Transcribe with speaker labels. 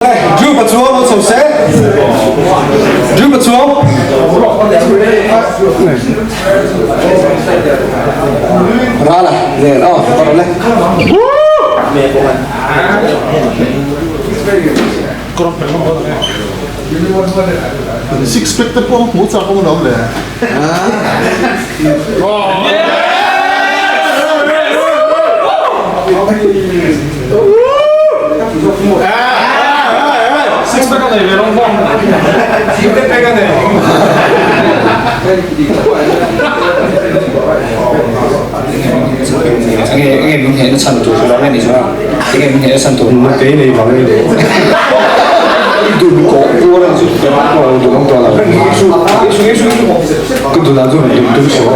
Speaker 1: Drew Pachuau lo chho se. Drew Pachuau. Rala nen aw ka le.
Speaker 2: Six pack te pawh hmuh chak awm alawm le.
Speaker 1: Six pack a nei ve lawng bawk. Six pack a nei.
Speaker 3: Enge enge min hnehna chhan tur hrilh ang eni chuan enge min hnehna chhan tur
Speaker 1: Kei nei vang eni.
Speaker 3: I dun kawh puar ang chu
Speaker 1: Aw dun ang tawh lo. Ka dun ah chuan dun tum suh.